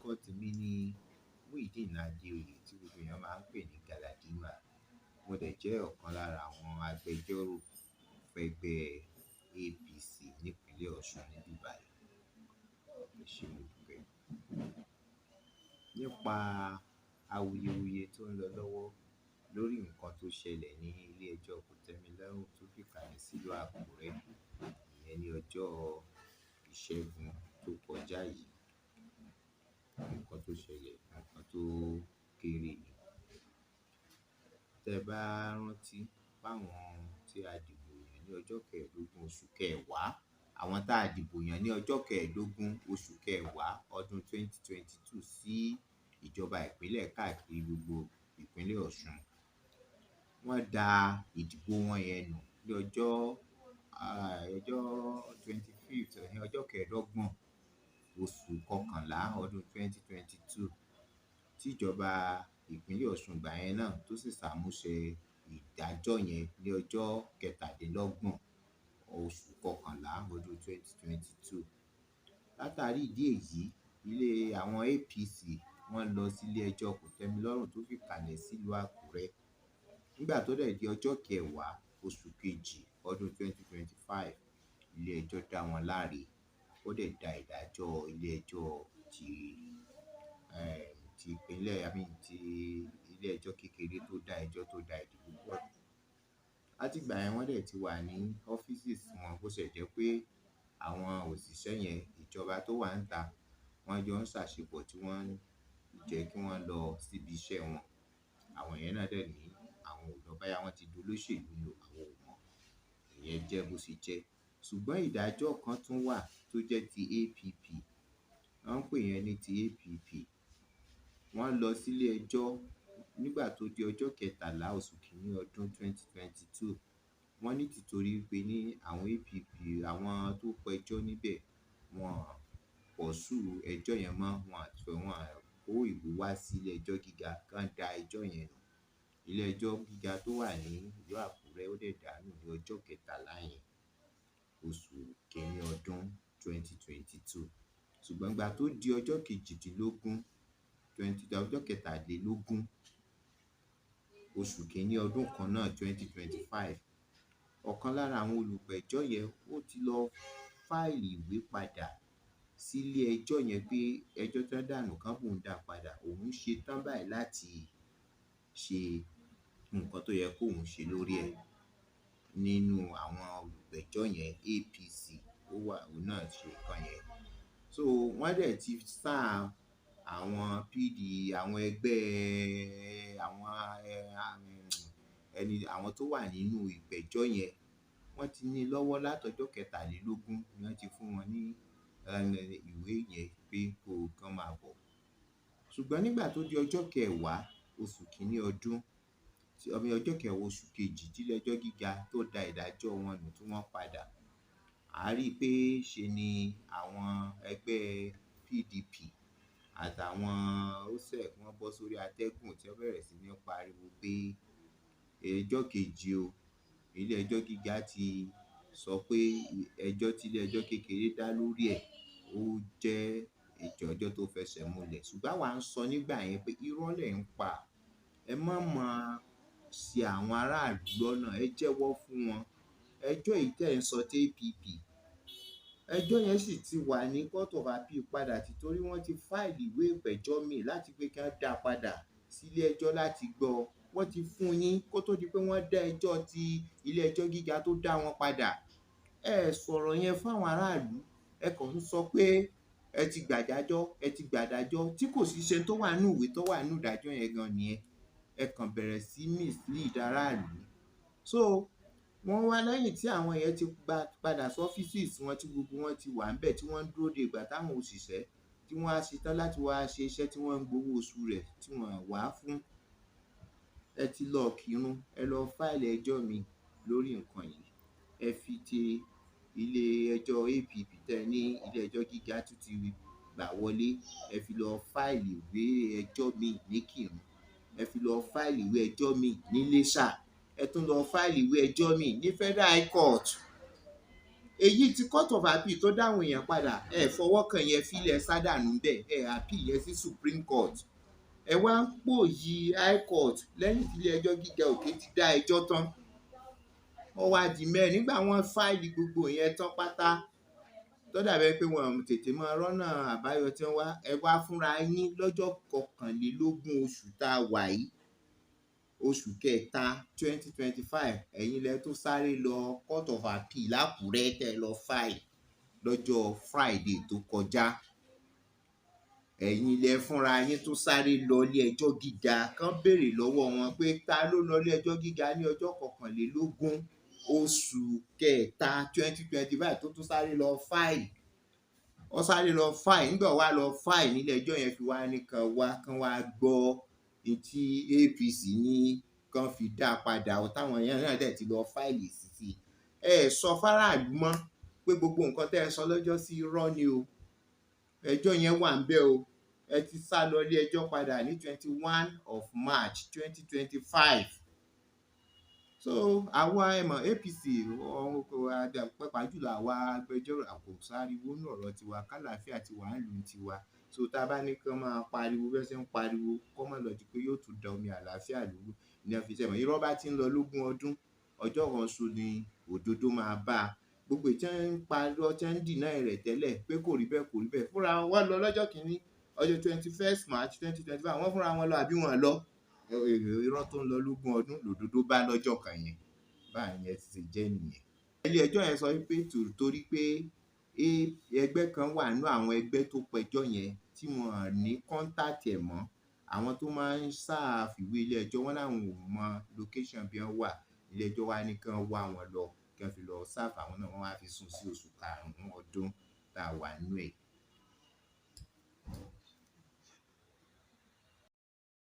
Orúkọ tèmi ni Muyideen Adeoye tí gbogbo èèyàn máa ń pè ní Galadima. Mo dẹ̀ jẹ́ ọ̀kan lára àwọn agbẹjọ́rò fẹ́gbẹ́ APC nípínlẹ̀ Ọ̀ṣun níbí báyìí. Ẹ ṣé, mo dúpẹ́. Nípa awuyewuye tó ń lọ lọ́wọ́ lórí nǹkan tó ṣẹlẹ̀ ní ilé ẹjọ́ Kòtẹ́milọ́rùn tó fìkàlẹ̀ sílùú Àkúrẹ́, ìyẹn ní ọjọ́ Ìṣẹ́gun tó kọjá yìí. Nǹkan tó ṣẹlẹ̀, nǹkan tó kéré ni. Tẹ bá rántí báwọn tí a dìbò yàn ní ọjọ́ kẹẹ̀ẹ́dógún oṣù kẹwàá, àwọn tá a dìbò yàn ní ọjọ́ kẹẹ̀ẹ́dógún oṣù kẹwàá ọdún 2022 sí ìjọba ìpínlẹ̀ káàkiri gbogbo ìpínlẹ̀ Ọ̀ṣun, wọ́n da ìdìbò wọn yẹn nù ní ọjọ́ 25th, ní ọjọ́ kẹẹ̀ẹ́dọ́gbọ̀n oṣù kọkànlá ọdún 2022, tíjọba ìpínlẹ̀ Ọ̀ṣun ìgbà yẹn náà tó sì ṣàmúṣe ìdájọ́ yẹn ní ọjọ́ kẹtàdínlọ́gbọ̀n oṣù kọkànlá ọdún 2022. Látàrí ìdí èyí, ilé àwọn APC wọ́n lọ sílé ẹjọ́ Kòtẹ́milọ́rùn tó fìkàlẹ̀ sílùú Àkúrẹ́. Nígbà tó dẹ̀ di ọjọ́ kẹwàá oṣù kejì ọdún 2025, ilé ẹjọ́ dá wọn láre, ó dẹ̀ da ìdájọ́ ilé ẹjọ́ ti ìpínlẹ̀, I mean, ti ilé ẹjọ́ kékeré tó dá ẹjọ́ tó da ìdìbò pọ̀. Látìgbà yẹn, wọ́n dẹ̀ ti wà ní ọ́fíìsì wọn, bó ṣe jẹ́ pé àwọn òṣìṣẹ́ yẹn, ìjọba tó wà níta, wọ́n jọ ń ṣàṣepọ̀ tí wọ́n ń jẹ́ kí wọ́n lọ síbi iṣẹ́ wọn. Àwọn yẹn náà dẹ̀ ní àwọn ò lọ, bóyá wọ́n ti dolóṣèlú ni o, àwọn ò mọ̀. Ìyẹn jẹ́ bó ṣe jẹ́. Ṣùgbọ́n ìdájọ́ kan tún wà tó jẹ́ ti APP. Wọ́n ń pè yẹn ní ti APP. Wọ́n lọ sílé ẹjọ́ nígbà tó di ọjọ́ kẹtàlá oṣù kìíní ọdún 2022. Wọ́n ní tìtorí pé ní àwọn APP, àwọn tó pẹjọ́ níbẹ̀, wọ́n pursue ẹjọ́ yẹn mọ́, wọ́n wọ́n kó ìwé wá sí ilé ẹjọ́ gíga kán da ẹjọ́ yẹn nù. Ilé ẹjọ́ gíga tó wà ní ìlú Àkúrẹ́ ó dẹ̀ dànù ní ọjọ́ kẹtàlá yẹn oṣù kìíní ọdún 2022. Ṣùgbọ́n ìgbà tó di ọjọ́ kejìdínlógún, twenty, ọjọ́ kẹtàlélógún oṣù kìíní ọdún kan náà, 2025, ọ̀kan lára àwọn olùpẹ̀jọ́ yẹn ó ti lọ fáìlì ìwé padà sílé ẹjọ́ yẹn pé ẹjọ́ tó dànù kán bóun dá padà, òun ṣe tán báyìí láti ṣe nǹkan tó yẹ kóun ṣe lórí ẹ̀. Nínú àwọn olùpẹ̀jọ́ yẹn, APC ó wà, òun náà ṣe nǹkan yẹn. So wọ́n dẹ̀ ti serve àwọn PD, àwọn ẹgbẹ́ àwọn ẹni, àwọn tó wà nínú ìgbẹ́jọ́ yẹn, wọ́n ti ní lọ́wọ́ látọjọ́ kẹtàlélógún ni wọ́n ti fún wọn ní ìwé yẹn pé kó kán máa bọ̀. Ṣùgbọ́n nígbà tó di ọjọ́ kẹwàá oṣù kìíní ọdún, tí ọmọ ọjọ́ kẹwàá oṣù kejì tí ilé ẹjọ́ gíga tó da ìdájọ́ wọn nù tí wọ́n padà, a rí i pé ṣe ni àwọn ẹgbẹ́ PDP àtàwọn OSEC wọ́n bọ́ sórí atẹ́gùn tí wọ́n bẹ̀rẹ̀ sí ní pariwo pé ẹjọ́ kejì o, ilé ẹjọ́ gíga ti sọ pé ẹjọ́ tí ilé ẹjọ́ kékeré dá lórí ẹ̀ ó jẹ́ ìjọ́jọ́ tó fẹsẹ̀ múlẹ̀. Ṣùgbọ́n àwa ń sọ nígbà yẹn pé irọ́ lẹ̀ ń pa, ẹ má mọ̀ ṣi àwọn aráàlú lọ́nà, ẹ jẹ́wọ́ fún wọn. Ẹjọ́ yìí tẹ̀ ń sọ tí APP, ẹjọ́ yẹn sì ti wà ní Court of Appeal padà títorí wọ́n ti fáìlì ìwé ìpẹ̀jọ́ míì láti pé kí wọ́n dá padà sílé ẹjọ́ láti gbọ́. Wọ́n ti fún yín kó tó di pé wọ́n dá ẹjọ́ ti ilé ẹjọ́ gíga tó dá wọn padà. Ẹ sọ̀rọ̀ yẹn fún àwọn aráàlú, ẹ kàn ń sọ pé ẹ ti gbàdájọ́, ẹ ti gbàdájọ́ tí kò sí ṣe tó wà nínú ìwé tó wà nínú ìdájọ́ yẹn gan nìyẹn. Ẹ kàn bẹ̀rẹ̀ sí mislead aráàlú. So wọ́n wá lẹ́yìn tí àwọn yẹn ti gba padà sí ọ́fíìsì wọn tí gbogbo wọn ti wà ńbẹ̀ tí wọ́n ń dúró de ìgbà táwọn òṣìṣẹ́ tí wọ́n á ṣe tán láti wá ṣe iṣẹ́ tí wọ́n ń gbowó oṣù rẹ̀ tí wọ́n wá fún. Ẹ ti lọ kírun, ẹ lọ fáìlì ẹjọ́ mi lórí nǹkan yìí. Ẹ fi ti ilé ẹjọ́ APP tẹ ní ilé ẹjọ́ gíga tún ti gbà wọlé, ẹ fi lọ fáìlì ìwé ẹjọ́ mi ní Kírun, ẹ fi lọ fáìlì ìwé ẹjọ́ mi ní Iléṣà, ẹ tún lọ fáìlì ìwé ẹjọ́ mi ní Federal High Court. Èyí tí Court of Appeal tó dáhùn èèyàn padà, ẹ fọwọ́ kàn yẹn, fílẹ̀ sádànù bẹ́ẹ̀, ẹ appeal yẹn sí Supreme Court. Ẹ wá ń pòyì High Court lẹ́yìn tí ilé ẹjọ́ gíga òkè ti dá ẹjọ́ tán. Ó wá di mẹ́rin nígbà wọ́n file gbogbo yẹn tán pátá, tó dàbẹ́ pé wọn tètè máa rọ́nà àbáyọ tí wọ́n wá. Ẹ wá fúnra yín lọ́jọ́ 21 oṣù tá a wà yìí, oṣù kẹta 2025, ẹ̀yin lẹ tó sáré lọ Court of Appeal l'Ákúrẹ́ tẹ́ lọ file lọ́jọ́ Friday tó kọjá. Ẹ̀yin lẹ fúnra yín tó sáré lọ ilé ẹjọ́ gíga kán béèrè lọ́wọ́ wọn pé ta ló lọ ilé ẹjọ́ gíga ní ọjọ́ 21 oṣù kẹta 2025 tó tún sáré lọ file. Ó sáré lọ file. Nígbà wá lọ file nílé ẹjọ́ yẹn fi wá ní kan wá, kán wá gbọ́ tí APC ní kán fi dá a padà ó, táwọn yẹn náà dẹ̀ ti lọ file sí. Ẹ sọ fáráàlú mọ́ pé gbogbo nǹkan tẹ́ ẹ sọ lọ́jọ́ sí irọ́ ni o, ẹjọ́ yẹn wà ń bẹ̀ o. Ẹ ti sá lọ ilé ẹjọ́ padà ní 21 of March 2025. So àwa, ẹ mọ̀, APC, pàápàá jùlọ àwa agbẹjọ́rò, kò sáriwo nínú ọ̀rọ̀ tiwa, kálàáfíà ti wà nílùú tiwa. So tá a bá ní kí wọ́n máa pariwo bí wọ́n ṣe ń pariwo, kó má lọ di pé yóò tún da omi àlàáfíà lóru ní wọ́n fi ṣe mọ̀. Irọ́ bá ti ń lọ lógún ọdún, ọjọ́ kan ṣo ni òdodo máa bá a. Gbogbo èyí tí wọ́n ń parọ́, tí wọ́n ń deny rẹ̀ tẹ́lẹ̀ pé kò rí bẹ́ẹ̀, kò rí bẹ́ẹ̀, fúnra wọn lọ lọ́jọ́ kìíní, ọjọ́ 21st March 2025. Wọ́n fúnra wọn lọ àbí wọn lọ? Irọ́ tó ń lọ lógún ọdún lòdodo bá lọ́jọ́ kan yẹn. Báyìí yẹn ti ṣe jẹ́ nìyẹn. Ilé ẹjọ́ yẹn sọ wípé torí pé ẹgbẹ́ kan wà nínú àwọn ẹgbẹ́ tó pẹjọ́ yẹn tí wọ́n ní contact ẹ̀ mọ́, àwọn tó máa ń serve ìwé ilé ẹjọ́, wọ́n láwọn ò mọ location bí wọ́n wà. Ilé ẹjọ́ wá ní kí wọ́n wá wọn lọ, kí wọ́n fi lọ serve àwọn náà. Wọ́n wá fi sún sí oṣù karùn-ún ọdún tá a wà nínú ẹ̀.